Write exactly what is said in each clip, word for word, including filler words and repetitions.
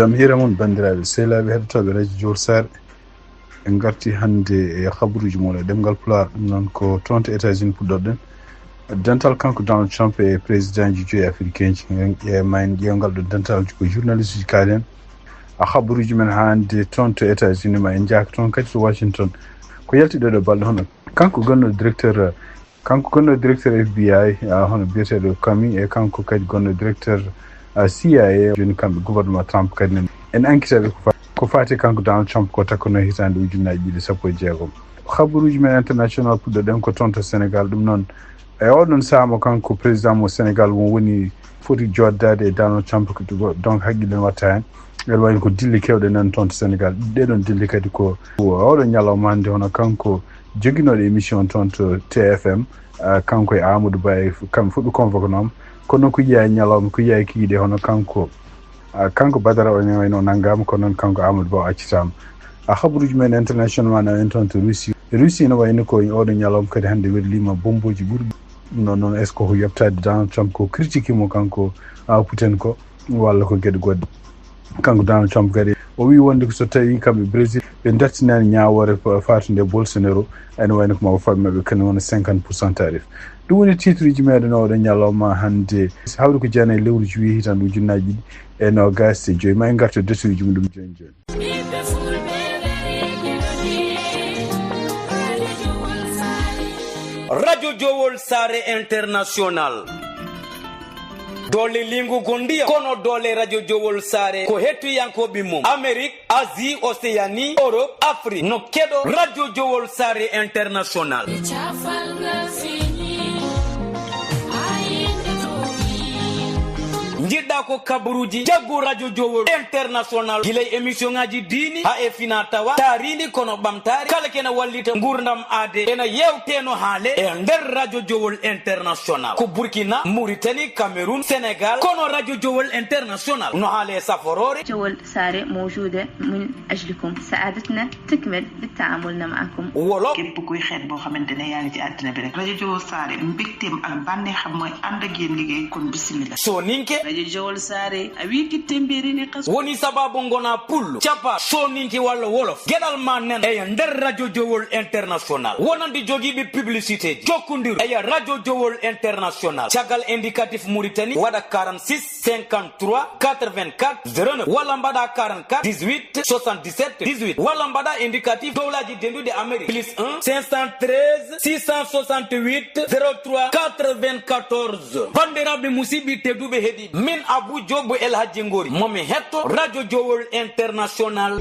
Jam hiira mon, banndiraaɓe sehilaaɓe heɗotooɓe Radio Jowol Saare. En ngarti hannde e habaruuji mon e ɗemngal Pulaar, ɗum noon ko toon to États-Unis puɗɗorɗen. Dental kanko Donald Trump e présidentji joyi africainji, en ƴeewa ma en ƴeew ngal ɗo dental ko journaliste uji kaali en. A habaruuji men hannde toon to États-Unis, ma en njaaka toon kadi to Washington. Ko yalti ɗee ɗoo balɗe hono kanko gonɗo directeur, kanko gonɗo directeur F B I, ah, hono biyeteeɗo Comey, e kanko kadi gonɗo directeur, ah, C I A, jooni kamɓe gouvernement Trump kadi en, en enquête ɓe ko fa-, ko faati kanko Donald Trump ko takkuno hitaande ujunnaaji ɗiɗi sappo e jeegom. Habaruuji men international puɗɗoɗen ko toon to Sénégal, ɗum noon e oɗon sahaa mo kanko président mo Sénégal won woni foti joddaade e Donald Trump, ko ɗum, donc haqqille ne watta heen. Eɗen wayno ko dille keewɗe nan toon to Sénégal. Ɗee ɗoon dille kadi ko oɗo ñalawma hannde hono kanko joginooɗo émission toon to T F M, ah, kanko e Amadou Ba e kamɓe fof ɓe convoqué noon. Kono ko yiya ñalawma, ko yiya kikiɗe hono kanko, ah, kanko Badara o ne wayno o nanngaama, kono noon kanko Amadou Ba o accitaama. A habaruuji men international ma en toon to Russie. Russie no wayno ko oɗo ñalawma kadi hannde werliima bombooji ɓurɗi. Ɗum noon, noon est-ce que ko yoɓtaade Donald Trump ko critique mo kanko, ah, Putin ko, walla ko geɗe goɗɗe? Kanko Donald Trump kadi o wii wonde ko so tawii kamɓe Brésil ɓe dartinaani ñaawoore fa-, faatunde e Bolsonaro, ene wayno ko ma o faɓɓi maɓɓe kañum wona cinquante pour cent tarif. Ɗum woni titre uji meɗen oɗo ñalawma hannde, hawri ko jeena e lewru juillet hitaande ujunnaaji ɗiɗi e noogaas e joyi. Ma en ngartu e détail uji mum ɗum jooni jooni. Radio Jowol Saare International. Doole lingu gondiya kono doole Radio Jowol Saare ko hettiyankooɓe mum. Amérique, Asie, Océanie, Europe, Afrique no keɗo Radio Jowol Saare International. Njiɗɗa ko kabaruuji, jaggu Radio Jowol International. Gila e émission ngaji diini, ha e fina tawa, taarindi kono ɓamtaare, kala kena wallita ngurdam aade, ena yewteno haale e nder Radio Jowol International. Ko Burkina, Mauritanie, Cameroun, Sénégal, kono Radio Jowol International no haale e saforoore. Jowol Saare موجودة من أجلكم. سعادتنا تكمل بالتعامل معكم. Wolof. Képp kuy xeet boo xamante ne yaa ngi ci àddina bi rek. Radio Jowol Saare, mbégteem ak bànneexam mooy ànd ak yéen liggéey, kon bismillah. Sooninke. Radio Jowol Saare, a wi ki tembeeri ni xas. Woni sababu ngona pullo, capa, sooninke walla wolof. Geɗal ma nen e nder Radio Jowol International. Wonande jogiiɓe publicité, jokkondir e Radio Jowol International. Caggal indicatif Mauritanie, waɗa quarante-six, cinquante-trois, quatre-vingt-quatre, zéro neuf, walla mbaɗa quarante-quatre, dix-huit, soixante-dix-sept, dix-huit, walla mbaɗa indicatif dowlaji dendude Amérique, plus un, cinq cent treize, six cent soixante-huit, zéro trois, quatre-vingt-quatorze. Bandiraɓe musidɓe tedduɓe heɗi, min Abou Diop El Hadji Ngori, momi hetto Radio Jowol International.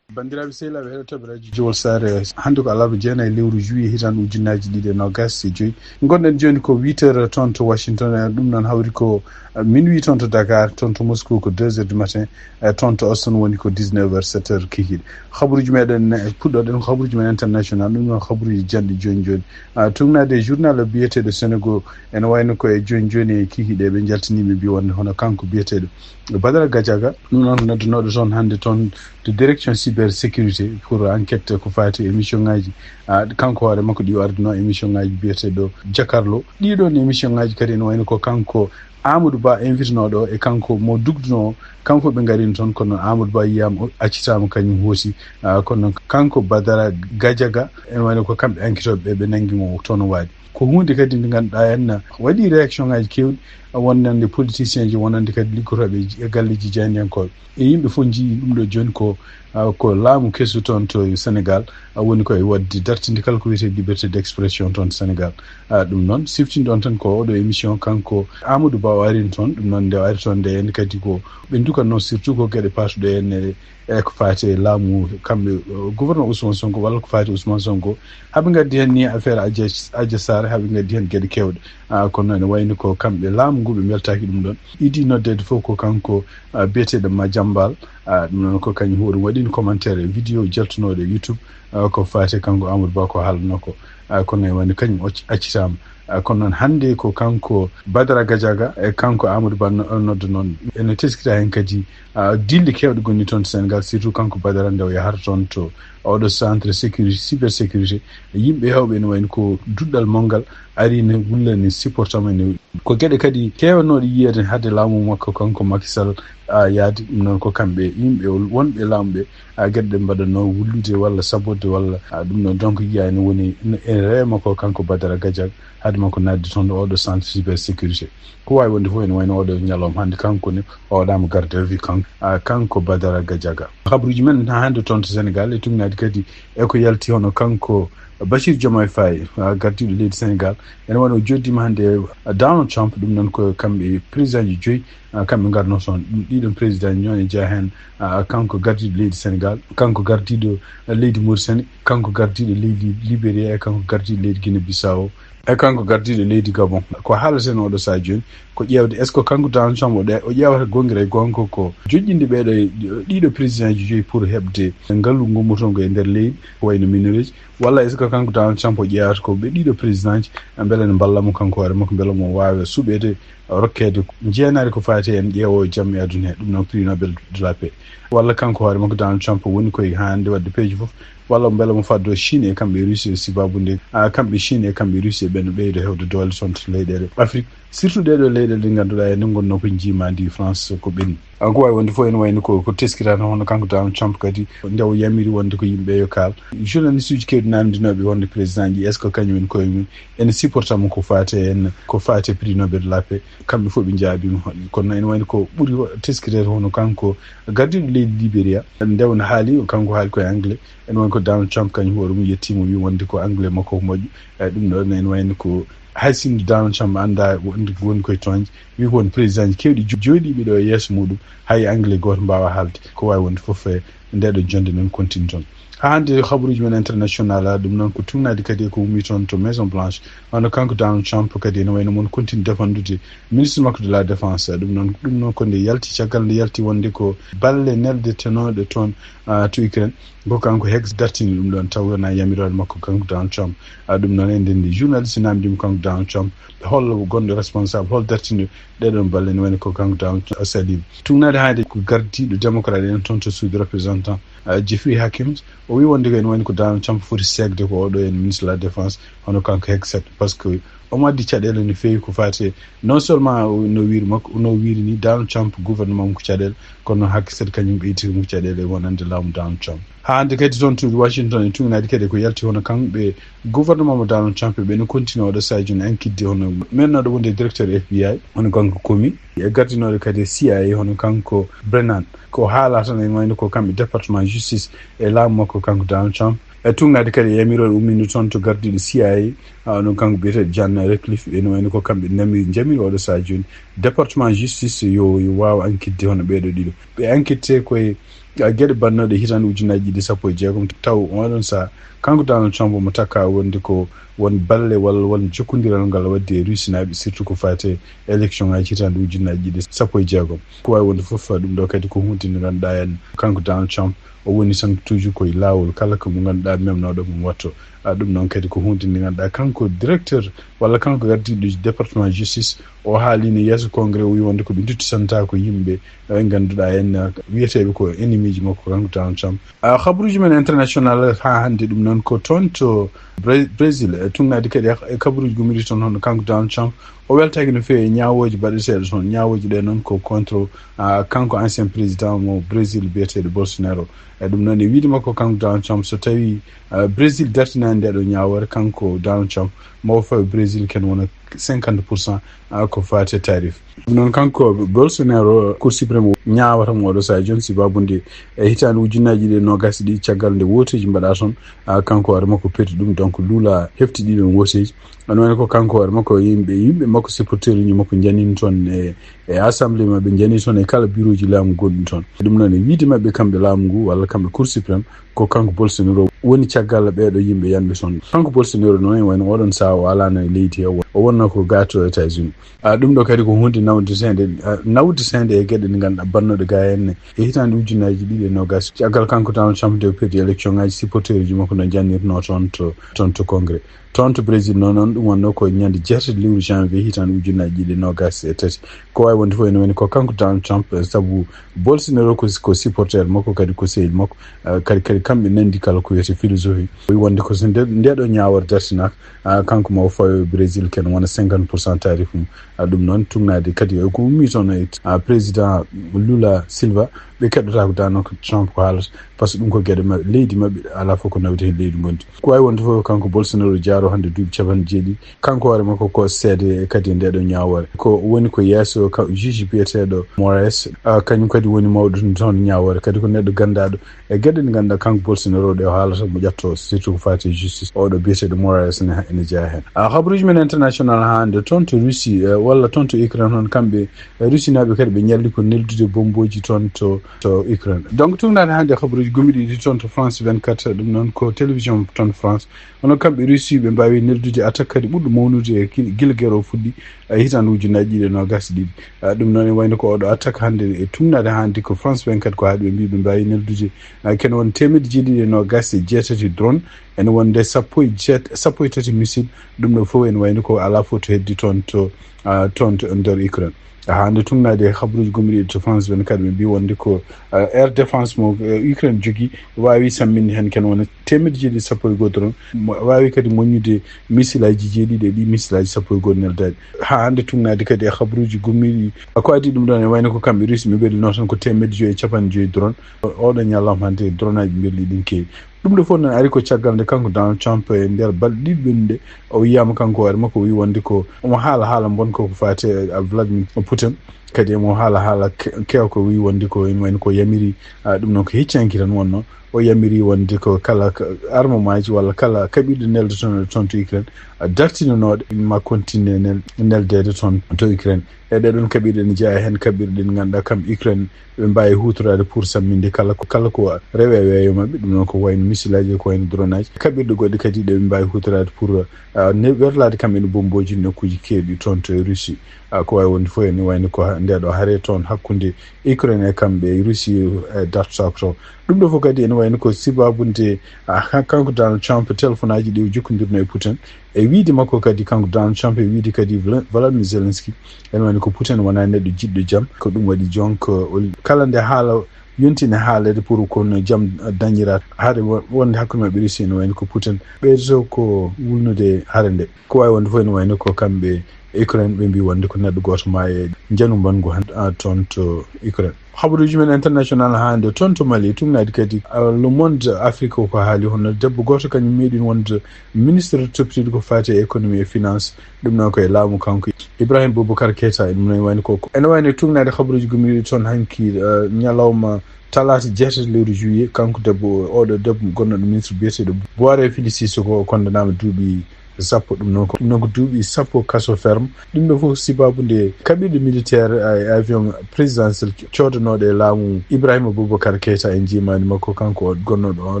Banndiraaɓe sehilaaɓe heɗotooɓe Radio Jowol Saare, hannde ko alarba jeena e lewru juillet hitaande ujunnaaji ɗiɗi e noogaas e joyi. Ngonɗen jooni ko huit heures toon to Washington, e ɗum noon hawri ko, eh, minuit toon to Dakar, toon to Moscou ko deux heures du matin, e toon to Austin woni ko dix-neuf heures, sept heures kikiiɗe. Habaruuji meɗen, eh, puɗɗoɗen ko habaruuji men international, ɗum noon habaruuji janɗi jooni jooni. Ah, tugnaade e journal biyeteeɗo Senego, ene wayno ko e jooni jooni e kikiiɗe ɓe njaltiniiɓe mbi wonde hono kanko biyeteeɗo Badara Gadiaga, ɗum noon ko noddanooɗo toon hannde toon to direction cybersécurité pour enquête ko faati émission ngaji. Ah, kanko hoore makko ɗi o ardino émission ngaji biyeteeɗo Jakarlo. Ɗiɗon émission ngaji kadi ene wayno ko kanko Amadou Ba invitenoɗo e kanko mo dugduno, kanko ɓe ngarini toon, kono Amadou Ba yiyama o accitama kañum hoosi. Ah, kono kanko Badara Gadiaga, ene wayno ko kamɓe enquêteɓe ɓe, ɓe nangi mo toon o waali. Ko huunde kadi nde ngannduɗaa en waɗi réaction ngaji kewɗi, wonande politicien ji, wonande kadi liggotooɓe e galleji jaayndiyankooɓe. E yimɓe fof njii ɗum ɗo jooni ko, ah, ko laamu kesu toon to Sénégal, ah, woni koye waɗde dartinde kala ko wiyetee liberté d'expression toon to Sénégal. Ah, ɗum noon, siftinɗon tan ko oɗo émission kanko Amadou Ba o arini toon. Ɗum noon, nde o ari toon nde, en kadi ko ɓe ndukanno surtout ko geɗe paatuɗe en e, e ko faati e laamu kamɓe, eh, gouverneur Ousmane Sonko walla ko faati Ousmane Sonko. Haɓe ngaddi heen ni affaire Adja, Adja Sarr, haɓe ngaddi heen geɗe keewɗe. Ah, kono ene wayni ko kamɓe laamu ngu ɓe mbeltaaki ɗum ɗoon. Idi noddeede fof ko kanko, ah, biyeteeɗo Madiambal. Ah, ɗum noon ko kañum huuɗum waɗino commentaire e vidéo jaltunooɗo e YouTube, ah, ko faati kanko Amadou Ba ko haalno ko. Ah, kono ene wayni kañum occ-, accitaama. Ah, kono noon hannde ko kanko Badara Gadiaga e kanko Amadou Ba no-, nodda noon. Ene teskita heen kadi, ah, dille keewɗe gonɗi toon to Sénégal, surtout kanko Badara nde o yahata toon to oɗo centre sécurité, cybersécurité. Yimɓe heewɓe ene wayno ko duɗal manngal ari ne wulla ne supportama ne. Ko geɗe kadi keewanooɗe yiyeede hade laamu makko kanko Macky Sall, ah, yaade. Ɗum noon ko kamɓe yimɓe wonɓe laamu ɓe, ah, geɗe ɗe mbaɗatnoo wullude walla sabote walla, ah, ɗum noon donc yiyaani woni e reema ko kanko Badara Gadiaga hade makko naatde toon ɗo oɗo centre cybersécurité. Ko waawi wonde fof ene wayno oɗo ñalawma hannde kanko ne o waɗaama garde à vue kanko, ah, kanko Badara Gadiaga. Habaruuji men haa hannde toon to Sénégal e tuugnaade kadi e ko yalti hono kanko Bassirou Diomaye Faye, ah, gardiiɗo leydi Sénégal. Ene wano o jooɗiima hannde e Donald Trump, ɗum noon ko kamɓe présidentji joyi, ah, kamɓe ngarno toon. Ɗum ɗiɗon présidentji noon e jeyaa heen, ah, kanko gardiiɗo leydi Sénégal, kanko gardiiɗo leydi Mauritanie, kanko gardiiɗo leydi Libéria e kanko gardiiɗo leydi Guinée Bissau. E kanko gardiiɗo leydi Gabon. Ko haaleten oɗo sahaa jooni, ko ƴeewde est-ce que kanko Donald Trump o ɗe-, o ƴeewata goonga e goonga ko joƴƴinde ɓeeɗo e ɗiɗo présidentji joyi pour heɓde ngalu ngummotongo e nder leydi, ko wayno minereeji, walla est-ce que kanko Donald Trump o ƴeewata ko ɓe ɗiɗo présidentji, mbele ne mballa mo kanko hoore makko, mbele mo waawa suɓeede, rokkeede njeenaari ko faati en ƴeewo jam e aduna he, ɗum noon prix Nobel de la paix. Walla kanko hoore makko Donald Trump woni koye hannde waɗde peeje fof, walla mbele mo faddo Chine e kamɓe Russie e sababu nde, ah, kamɓe Chine e kamɓe Russie ɓe no ɓeydo heewde doole toon to leyɗeele Afrique, surtout ɗeeɗo leyɗeele ɗe ngannduɗaa ene ngonnoo ko njiimaandi France ko ɓenni. Ah, ko waawi wonde fof ene wayno ko, ko teskiraano hono kanko Donald Trump kadi nde o yamiri wonde ko yimɓe yo kaal. Journaliste uji keewɗi namdinooɓe wonde président ji est-ce que kañum en koye mum ene supporta mo ko faati en, ko faati prix Nobel de la paix, kamɓe fof ɓe njaabiima. Kono ene wayno ko ɓuri teskireede hono kanko gardiiɗo leydi Libéria, nde won haali, kanko haali koye anglais, ene wayno ko Donald Trump kañum hoore mum yettiima, wi wonde ko anglais makko ko moƴƴo. Eyi, ɗum ɗoon ene wayno ko hay sinno Donald Trump anndaa wonde ko woni koye toñde, wi ko won présidentji keewɗi jo-, jooɗiiɓe ɗo e yeeso muɗum, hay anglais gooto mbaawa haalde. Ko waawi wonde fof e ndeeɗo jonnde noon continue toon. Haa hannde habaruuji men international, ɗum noon ko tuugnaade kadi e ko ummii toon to Maison Blanche. Wano kanko Donald Trump kadi ene wayno mon continue defanndude ministre makko de la défense. Ɗum noon, ɗum noon ko nde yalti, caggal nde yalti wonde ko balle neldetenooɗe toon, ah, to Ukraine. Ko kanko Hegseth dartini ɗum ɗoon, taw wonaa yamiroore makko kanko Donald Trump. Ah, ɗum noon e nden nde journaliste namdiima kanko Donald Trump, hollo gonɗo responsable, hol dartiniiɗo ɗee ɗoon balle, ne wayno ko kanko Donald Trump o saliima. Tuugnaade hannde ko gardiiɗo démocrate en toon to suudu représentant, ah, Jeffrey Hakeem, o wi wonde ko ene wayno ko Donald Trump foti seekde ko oɗo en ministre de la défense, hono kanko Hegseth, par ce que omo addi caɗeele no feewi ko faati e non seulement o, no wiiri makko, no wiiri ni Donald Trump, gouvernement mum ko caɗeele, kono noon Hegseth kañum ɓeyti mo caɗeele e wonande laamu Donald Trump. Haa hannde kadi toon to Washington e tuugnaade kadi ko yalti hono kamɓe gouvernement mo Donald Trump ɓe no continue oɗo sahaa jooni enquête hono mennooɗo wonde directeur F B I, hono kanko Comey, e gardinooɗo kadi C I A hono kanko Brennan. Ko haalaa tan ene wayno ko kamɓe département justice e laamu makko kanko Donald Trump. E tuugnaade kadi e yamiroore ummiinde toon to gardiiɗo C I A, ah, ɗum kanko biyeteeɗo John Ratcliffe, ene wayno ko kamɓe nami-, njamiri oɗo sahaa jooni département justice yo, yo waaw enquête hono ɓeeɗo ɗiɗo. Ɓe enquête koye, ah, geɗe bannooɗe hitaande ujunnaji ɗiɗi sappo e jeegom, taw oɗon sahaa kanko Donald Trump omo takka wonde ko won balle walla won jokkondiral ngal waɗde e Russie naaɓe, surtout ko faati e élection ngaji hitaande ujunnaji ɗiɗi sappo e jeegom. Ko waawi wonde fof, ɗum ɗo kadi ko huunde nde ngannduɗaa en kanko Donald Trump o woni tan toujours koye laawol kala ko mo ngannduɗaa memnooɗo mum watto. Ah, ɗum noon kadi ko huunde nde ngannduɗaa kanko directeur walla kanko gardiiɗo département justice o haalino yeeso congrès, o wi wonde ko ɓe duttitanta ko yimɓe ɓe ngannduɗaa en, ah, wiyeteeɓe ko ennemi ji makko kanko Donald Trump. Ah, habaruuji men international haa hannde ɗum noon ko toon to Bra-, Brésil, e tuugnaade kadi e habaruuji gummiiɗi toon hono kanko Donald Trump o weltaaki no feewi e ñaawooji baɗeteeɗe toon. Ñaawooji ɗe noon ko contre, ah, kanko ancien président mo Brésil biyeteeɗo Bolsonaro. E ɗum noon e wiyde makko kanko Donald Trump so tawii, ah, Brésil dartinaani nde ɗo ñaawoore, kanko Donald Trump mawo fawi Brésil ken wona cinquante pour cent, ah, ko faati e tarif. Ɗum noon kanko Bolsonaro, Cour suprême ñaawata mo oɗo sahaa jooni, sababu nde e hitaande ujunnaaji ɗiɗi e noogaas e ɗiɗi caggal nde wooteeji mbaɗaa toon, ah, kanko hoore makko perdi ɗum, donc Lula hefti ɗiɗon wooteeji. Ɗum woni ko kanko hoore makko, yimɓe, yimɓe makko, supporteruuji makko njanini toon e, e assemblée maɓɓe, njanini toon e kala bureauji laamu gonɗi toon. Ɗum noon e wiyde maɓɓe kamɓe laamu ngu walla kamɓe Cour suprême, ko kanko Bolsonaro woni caggal ɓeeɗo yimɓe yanɓe toon. Kanko Bolsonaro noon e wayno oɗon sahaa o alaano e leydi he, o O wonnoo ko gaa to États-Unis. A, ɗum ɗo kadi ko huunde nawdiseende, a, nawdiseende e geɗe ɗe ngannduɗaa bannooɗe gaa henne. E hitaande ujunnaji ɗiɗi e noogas, caggal kanko Donald Trump nde o perdi élection ngaji, supporteruji makko no njannirnoo toon to, toon to Congrès. Toon to Brésil noon, noon ɗum wonnoo ko ñande jeetati lewru janvier hitaande ujunnaji ɗiɗi e noogas e tati. Ko waawi wonde fof ene woni ko kanko Donald Trump, eh, sabu Bolsonaro ko, ko supporter makko, kadi ko sehil makko, eh, kadi, kadi kamɓe nandi kala ko wiyetee philosophie. O wi wonde ko so nde, nde ɗo ñaawore dartinaaka, ah, kanko ma o fawo e Brésil, ken wona cinquante pour cent tarif mum. Ah, ɗum noon tugnaade kadi e ko ummii toon e, ah, président Lula Silva, ɓe keɗotaako daanaka Trump ko haalata, par ce que ɗum ko geɗe maɓɓe, leydi maɓɓe, alaa fof ko nawti heen leydi ngonndi. Ko waawi wonde fof, kanko Bolsonaro jaaro hannde duuɓi capanɗe jeeɗiɗi, kanko hoore makko ko seede kadi e nde ɗo ñaawoore. Ko woni ko yeeso ka juge biyeteeɗo Moraes, ah, kañum kadi woni mawɗo toon ñaawoore, kadi ko neɗɗo ganndaaɗo e geɗe ɗe ngannduɗaa kanko Bolsonaro ɗe o haalata mo ƴatto, surtout ko faati e justice. Oɗo biyeteeɗo Moraes ne ene jeyaa heen. Ah, habaruuji men international hannde toon to Russie, eh, walla toon to Ukraine, hono kamɓe, eh, Russie naaɓe kadi ɓe ñalli ko neldude bombooji toon to, to Ukraine. Donc, tugnaade hannde habaruuji gumi ɗiɗi toon to France vingt-quatre, ɗum noon ko télévision toon France. Hono kamɓe Russie ɓe mbaawi neldude attaque kadi ɓurɗo mawnude e ki-, gila guerre o fuɗɗi, eh, hitaande ujunnaji ɗiɗi e noogas e ɗiɗi. Ah, ɗum noon ene wayno ko oɗo attaque hannde e tugnaade hannde ko France vingt-quatre ko haaɗi ɓe mbii ɓe mbaawi neldude, ah, kene won teemedde jeeɗiɗi e noogas e jeetati drone, ene wonde sappo e jeet-, sappo e tati missile. Ɗum ɗo fof ene wayno ko alaa fof to heddi toon to, ah, toon to nder Ukraine. Haa hannde tugnaade e habaruuji gumi ɗiɗi to France vingt-quatre ɓe mbii wonde ko, ah, air défense mo, eh, Ukraine jogii waawi samminde heen kene wona teemedde jeeɗiɗi sappo e go'o drone. Mo waawi kadi moññude misilaji jeeɗiɗi e ɗi misilaji sappo e go'o neldaaɗi. Haa hannde tugnaade kadi e habaruuji gummiiɗi. Ko adii ɗum ɗoon ene wayno ko kamɓe Russie ɓe mbellinoo tan ko teemedde joyi e capanɗe joyi drone. Oɗo ñalawma hannde drone aji mbelli ɗin keewi. Ɗum ɗo fof noon ari ko caggal nde kanko Donald Trump e nder balɗe ɗiɗi ɓennuɗe o wiyaama kanko hoore makko o wi wonde ko omo haala haala mbon ko ko faati e Vladimir Putin. Kadi emo haala haala ke-, keew ko wi wonde ko ene wayno ko yamiri, ah, ɗum noon ko hecci hanki tan wonnoo. O yamiri wonde ko kala ka-, armement ji walla kala kaɓirɗe neldotonooɗe toon to Ukraine, ah, dartinanooɗe ma continue nel-, neldeede toon to Ukraine. E ɗee ɗoon kaɓirɗe ene jeyaa heen kaɓirɗe ɗe ngannduɗaa kam Ukraine ɓe mbaawi huutoraade pour samminde kala ko, kala ko rewe weeyo maɓɓe. Ɗum noon ko wayno misilaji, ko wayno drone aji. Kaɓirɗe goɗɗe kadi ɗe ɓe mbaawi huutoraade pour, ah, ne-, werlaade kam ene bombooji nokkuuji keewɗi toon to Russie. Ah, ko waawi wonde fof ene wayno ko ha-, nde ɗo hare toon hakkunde Ukraine e kamɓe e Russie, eh, dartotaako toon. Ɗum ɗo fof kadi ene wayno ko sibabunde, ah, kan-, kanko Donald Trump téléphone aji ɗi o jokkondirno e Putin. E wiide makko kadi kanko Donald Trump e wiide kadi Vla-, Volodymyr Zelensky, ene wayno ko Putin wonaa neɗɗo jiɗɗo jam. Ko ɗum waɗi jonko o, kala nde haala yonti ene haaleede pour kono jam dañira. Hare wo-, wonde hakkunde maɓɓe Russie ene wayno ko Putin ɓeydoto ko wulnude hare nde. Ko waawi wonde fof ene wayno ko kamɓe Ukraine ɓe mbii wonde ko neɗɗo gooto ma e njanu mbangu han, ah, toon to Ukraine. Habaruuji men international hannde toon to Mali, tugnaade kadi, ah, Le Monde Afrique ko haali hono debbo gooto kañum meeɗi wonde ministre toppitiiɗo ko faati e économie et finance. Ɗum noon ko e laamu kanko Ibrahim Boubacar Keita. Ɗum noon wayno ko, ene wayno tugnaade habaruuji gommiiɗi toon hanki, ah, ñalawma talaata jeetati lewru juillet, kanko debbo, oɗo debbo gonnoɗo ministre biyeteeɗo Boire Félix Sissoko, o kondanaama duuɓi sappo. Ɗum noon ko, ɗum noon ko duuɓi sappo kaso ferme. Ɗum ɗo fof sababu nde kaɓirɗe militaire e avion présidentiel coodanooɗo e laamu Ibrahima Boubacar Keita e njiimaandi makko, kanko o gonnoɗo on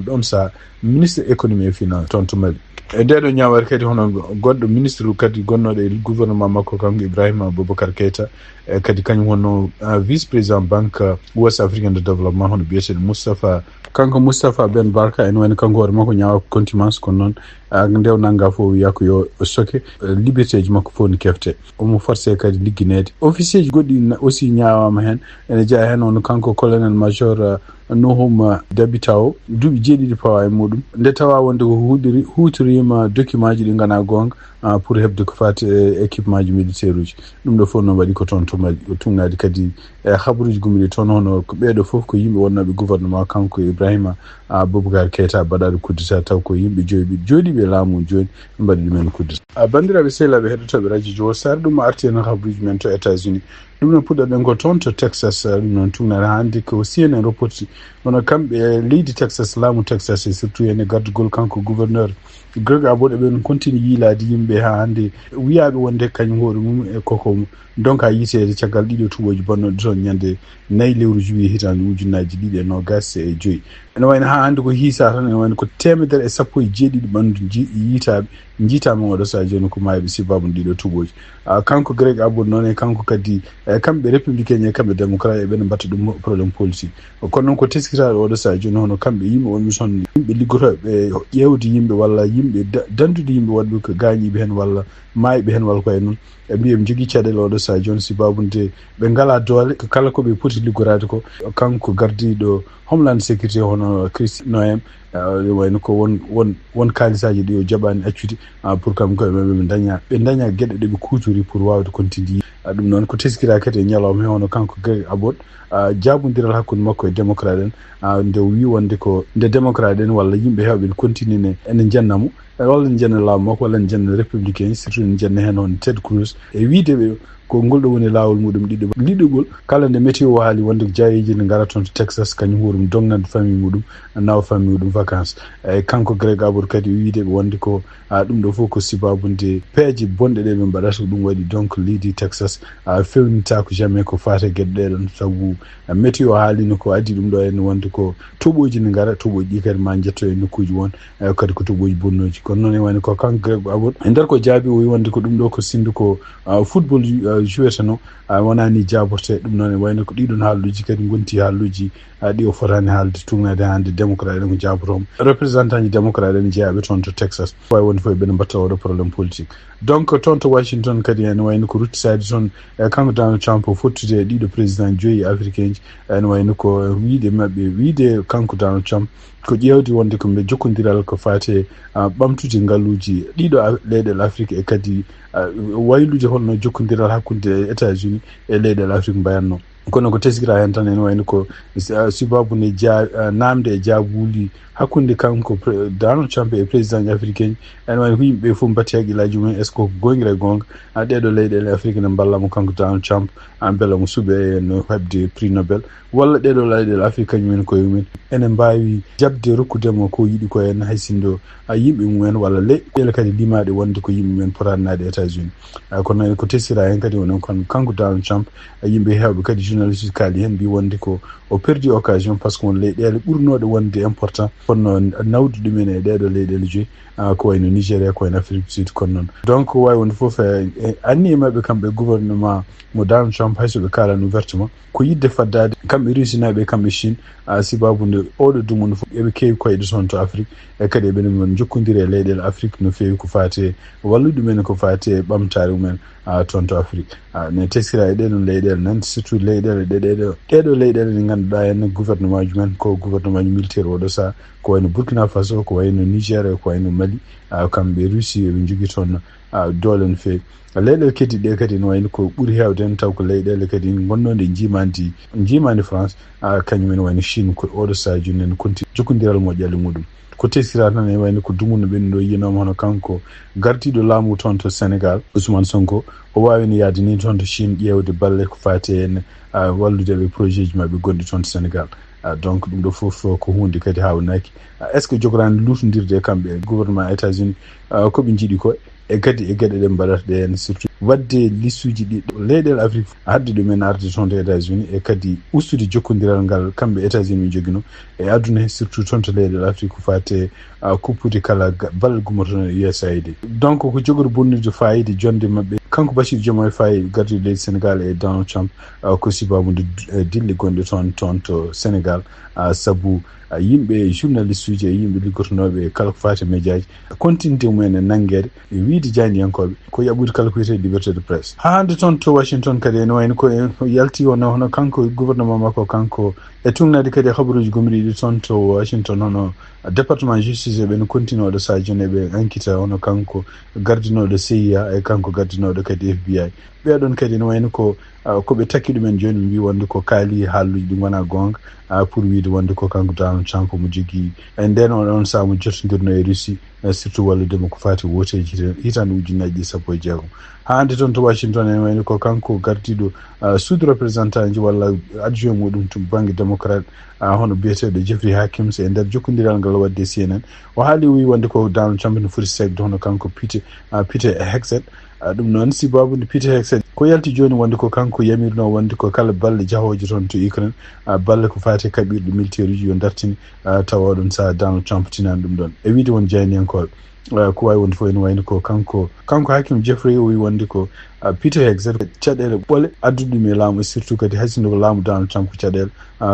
ɗon saha ministre économie et finance toon to Mali. E ndee ɗoo ñaawoore kadi hono goɗɗo ministre kadi gonnooɗo e gouvernement makko kanko Ibrahima Boubacar Keita, e kadi kañum wonno, ah, vice président banque ouest africaine de développement hono biyeteeɗo Moustapha. Kanko Moustapha Ben Barka ene wayno kanko hoore makko ñaawa ko contumace, kono noon, ah, nde o nannga fof wiya ko yo soke, eh, liberté ji makko fof ne kefte. Omo forcé kadi liggineede. Officier ji goɗɗi na-, aussi ñaawaama heen. Ene jeyaa heen on kanko colonel major, ah, Nohum, ah, Dabitao, duuɓi jeeɗiɗi pawa e muɗum. Nde tawa wonde ko huuɗiri-, huutoriima document ji ɗi nganaa goonga, ah, pour heɓde ko faati e équipement ji militaire uji. Ɗum ɗo fof noon waɗi ko toon to Mali. O tugnaade kadi e habaruuji gommiiɗi toon, hono ko ɓeeɗo fof ko yimɓe wonnooɓe gouvernement kanko Ibrahima, ah, Boubacar Keita baɗaaɗo coup d'État, taw ko yimɓe joyi ɓe jooɗiiɓe e laamu jooni ɓe mbaɗi ɗumen coup d'État. Ah, banndiraaɓe sehilaaɓe heɗotooɓe radio Jowol Sare, ɗum arti heen habaruuji men to États-Unis. Ɗum noon puɗɗoɗen ko toon to Texas, ah, ɗum noon tugnaade hannde ko C N N reporti. Kono kamɓe leydi Texas, laamu Texas e surtout heen e gardugol kanko gouverneur Greg Abbott, eɓen continue yiilaade yimɓe haa hannde, wiyaaɓe wonde kañum hoore mum e koko donka yiteede caggal ɗiɗo tuɓooji bannooɗi toon ñande nayi lewru juillet hitaande ujunnaaji ɗiɗi e noogas e joyi. Ene wayno haa hannde ko hiisa tan, ene wayno ko teemedere e sappo e jeeɗiɗi ɓanndu ji-, yiytaaɓe, njiitaama oɗo sahaa jooni ko maayɓe sababu ɗiɗo tuɓooji. Ah, kanko Greg Abbott noon e kanko kadi, e kamɓe républicain e kamɓe démocrat, eɓe mbatta ɗum problème politique. Kono noon ko teskitaaɗo oɗo sahaa jooni, hono kamɓe yimɓe wonɓe son, yimɓe liggotooɓe ƴeewde yimɓe walla yimɓe da-, dandude yimɓe waɗɓe ko gaañiiɓe heen walla maayɓe heen walla ko wayi noon. Ɓe mbiyi ɓe njogii caɗeele oɗo sahaa jooni, sababu nde ɓe ngalaa doole, ko kala ko ɓe poti liggoraade ko. Kanko gardiiɗo Homeland Security hono Kristi Noem, ah, wayno ko won, won, won kaalisaaji ɗi o jaɓaani accude, ah, pour kam ko ɓe, ɓe ndaña, ɓe ndaña geɗe ɗe ɓe kuutori pour waawde continue. Ah, ɗum noon ko teskiraa kadi e ñalawma he hono kanko Greg Abbott, ah, jaabondiral hakkunde makko e démocrat en, ah, nde o wii wonde ko nde démocrat en walla yimɓe heewɓe ne continue ne ene njenna mo, walla ne njenna laamu makko, walla ne njenna républicain, surtout ne njenna heen hono Ted Cruz. E wiide ɓe ko ngol ɗo woni laawol muɗum ɗiɗo, ɗiɗogol, kala nde météo haali wonde ko jaayeeji ne ngara toon to Texas, kañum huurum dognande famille muɗum, nawa famille muɗum vacances. E kanko Greg Abbott kadi o wiide ɓe wonde ko, ah, ɗum ɗo fof ko sababu nde peeje bonɗe ɗe ɓe mbaɗata, ko ɗum waɗi donc leydi Texas, ah, fewnitaako jamais ko faati e geɗe ɗe ɗon, sabu, ah, météo haalino ko addi ɗum ɗo en wonde ko toɓooji ne ngara, toɓooji ɗi kadi ma njetto e nokkuuji won, eh, kadi ko toɓooji bonnooji. Kono noon e wayno ko kanko Greg Abbott, e nder ko jaabi o wi wonde ko ɗum ɗo ko sindu ko, ah, football ju-, ah, joueteno, ah, wonaa ni jaaborte. Ɗum noon e wayno ko ɗiɗon haalluuji kadi ngonti haalluuji, ah, ɗi o fotaani haalde tugnaade hannde démocrat en ko jaabotoom. Représentant ji démocrat en jeyaaɓe toon to Texas. Waawi wonde fof eɓe mbatta oɗo problème politique. Donc toon to Washington kadi ene wayno ko ruttisaade toon, e kanko Donald Trump o fottude e ɗiɗo président joyi africain ji. Ene wayno ko wiide maɓɓe, wiide kanko Donald Trump ko ƴeewde wonde ko mbe jokkondiral ko faati e, ah, ɓamtude ngaluuji ɗiɗo a-, leyɗeele Afrique e kadi, ah, waylude holno jokkondiral hakkunde États-Unis e leyɗeele Afrique mbayatno. Kono ko teskiraa heen tan ene wayno ko, ah, sababu nde jaa-, ah, naamnde e jaabuuli hakkunde kanko pre-, Donald Trump e président africain, ene wayno ko yimɓe ɓe fof mbaɗti hakkillaaji mumen, est-ce que ko goonga e goonga, ah, ɗeeɗo leyɗeele Afrique ne mballa mo kanko Donald Trump, ah, mbela mo suɓe no heɓde prix Nobel, walla ɗeeɗo leyɗeele Afrique kañum en koye mumen ene mbaawi jaɓde rokkude mo ko yiɗi ko en, hay sinno, ah, yimɓe mumen walla leyɗeele kadi limaaɗe wonde ko yimɓe mumen potaani naatde États-Unis. Ah, kono noon ko teskiraa heen kadi onon kon kanko Donald Trump, ah, yimɓe heewɓe kadi journaliste kaali heen mbi wonde ko o perdi occasion par ce que won leyɗeele ɓurnooɗe wonde important kono nawde ɗumen e ɗeeɗo leyɗeele joyi, ah, ko wayno Nigéria, ko wayno Afrique du Sud, kono noon. Donc waawi wonde fof, eh, eh, anniye maɓɓe kamɓe gouvernement mo Donald Trump, hay so ɓe kaalani ouvertement, ko yiɗde faddaade kamɓe Rusinaaɓe, kamɓe Chine, ah, sababu nde oɗo dumunna fof eɓe keewi koyɗe toon to Afrique, e kadi eɓe ɗum ɗon njokkondiri e leyɗeele Afrique no feewi ko faati e wallude ɗumen ko faati e ɓamtaare mumen, ah, toon to Afrique. Ah, ne teskiraa e ɗee ɗon leyɗeele nan, surtout leyɗeele ɗe, ɗeeɗo, ɗeeɗo leyɗeele ɗe ngannduɗaa en gouvernement ji men ko gouvernement ji militaire oɗo sahaa, ko wayno Burkina Faso, ko wayno Niger, ko wayno Mali, ah, kamɓe Russie eɓe njogii toon, ah, doole no feewi. Leyɗeele keddiiɗe ɗe kadi no wayno ko ɓuri heewde en taw ko leyɗeele kadi ngonnooɗe njiimaandi, njiimaandi France, ah, kañum en wayno Chine ko oɗo sahaa jooni en konti jokkondiral moƴƴal e muɗum. Ko teskiraa tan e wayno ko dumunna ɓennuɗo yiyanooma hono kanko gardiiɗo laamu toon to Sénégal, Ousmane Sonko, o waawino yahde ni toon to Chine ƴeewde balle ko faati en, ah, wallude ɓe projet ji maɓɓe gonɗi toon to Sénégal. Ah, donc ɗum ɗo fof ko huunde kadi haawnaaki. Ah, est-ce que jogoraani luutondirde e kamɓe e gouvernement États-Unis, ah, ko ɓe njiɗi ko e kadi e geɗe ɗe mbaɗata ɗe heen, surtout waɗde listuuji ɗi leyɗeele Afrique haɗde ɗumen arde toon to États-Unis e kadi ustude jokkondiral ngal kamɓe États-Unis ɓe njogino e aduna he, surtout toon to leyɗeele Afrique ko faati e, ah, kuppude kala ga-, balle gummotoɗo e U S A I D. Donc ko jogori bonnude fayida jonnde maɓɓe. Kanko Bassirou Diomaye Faye gardiiɗo leydi Sénégal e Donald Trump, ah, ko sababu nde, eh, dille gonɗe toon, toon to Sénégal, ah, sabu, ah, yimɓe journaliste uji e yimɓe liggotonooɓe e kala ko faati e média ji, kontinte mumen e nanngeede e wiyde jaayndiyankooɓe ko yaɓɓude kala ko wiyetee liberté de presse. Haa hannde toon to Washington kadi ene wayno ko en yalti wonno hono kanko e gouvernement makko kanko e tugnaade kadi e habaruuji gomɗiiɗi toon to Washington, hono département justice eɓe no continue oɗo sahaa jooni eɓe enquête hono kanko gardinooɗo C I A e kanko gardinooɗo kadi F B I. Ɓee ɗoon kadi no wayno ko, ah, ko ɓe takki ɗumen jooni, ɓe mbii wonde ko kaali haalluuji ɗi ngonaa goonga, ah, pour wiyde wonde ko kanko Donald Trump mo jogii e ndeen oon, oon sahaa mo jottondirno e Russie, eh, surtout wallude mo ko faati wooteeji hita-, hitaande ujunnaaji ɗiɗi sappo e jeegom. Haa hannde toon to Washington ene wayno ko kanko gardiiɗo, ah, sous-représentant ji walla adjoint muɗum to bannge démocrate, ah, hono biyeteeɗo Jeffrey Hakeem, e nder jokkondiral ngal waɗde C N N. O haali, o wii wonde ko Donald Trump no foti seekde hono kanko Pete, ah, Pete Hegseth, Ɗum noon, si baabu nde Peter Hegseth ko yalti jooni wonde ko kanko yamirno wonde ko kala balle jahooje toon to Ukraine, balle ko faati e kaɓirɗe militaire uji yo dartine, tawa oɗon sahaa Donald Trump tinani ɗum ɗoon. E wiide won jayniyankooɓe, ko waawi wonde fof ene wayno ko kanko, kanko Hakim Jeffrey o wi wonde ko Peter Hegseth caɗeele ɓole addude ɗum e laamu, e surtout kadi hay sinno ko laamu Donald Trump ko caɗeele,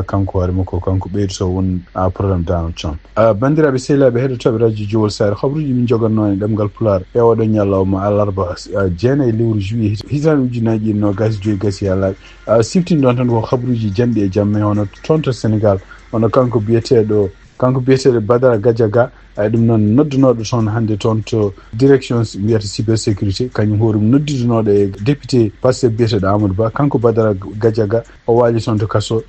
kanko hoore makko, kanko ɓeydoto won problème Donald Trump. Banndiraaɓe sehilaaɓe heɗotooɓe radio Jowol Saare, habruuji min njogannoo e ɗemngal Pulaar e oɗo ñalawma alarba, jeenayi lewru juillet, hitaande ujunnaji ɗiɗi noogas joyi gasi haa laaɓi. Siftin ɗoon tan ko habruuji janɗi e jamma, hono toon to Sénégal, hono kanko biyeteeɗo, kanko biyeteeɗo Badara Gadiaga, ay ɗum noon noddanooɗo toon hannde toon to direction mbiyata cybersécurité, kañum hoore mum noddidunooɗo e député Pastef biyeteeɗo Amadou Ba, kanko Badara Gadiaga o waali toon to kaso,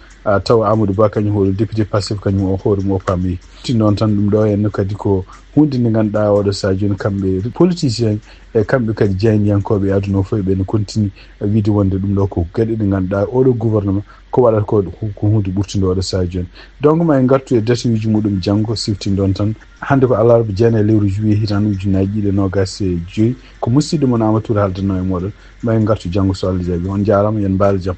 tawa Amadou Ba kañum hoore député Pastef kañum o hoore mum o paami. Siftin ɗoon tan ɗum ɗo henno kadi ko huunde nde ngannduɗaa oɗo sahaa jooni kamɓe politicien e kamɓe kadi jayniyankooɓe e aduna o fof ɓe no kontini wiide wonde ɗum ɗo ko geɗe ɗe ngannduɗaa oɗo gouvernement ko waɗata ko, ko huunde ɓurtunde oɗo sahaa jooni. Donc ma en ngartu e datuuji muɗum janngo, siftin ɗoon tan. Hannde ko alarba jeenayi lewru juillet hitaande ujunnaji ɗiɗi e noogas e joyi. Ko musidɗo mon Amadou Touré haaldanno e mooɗon. Ma en ngartu janngo so Allah jaɓi. On njaaraama, yo on mbaal jam.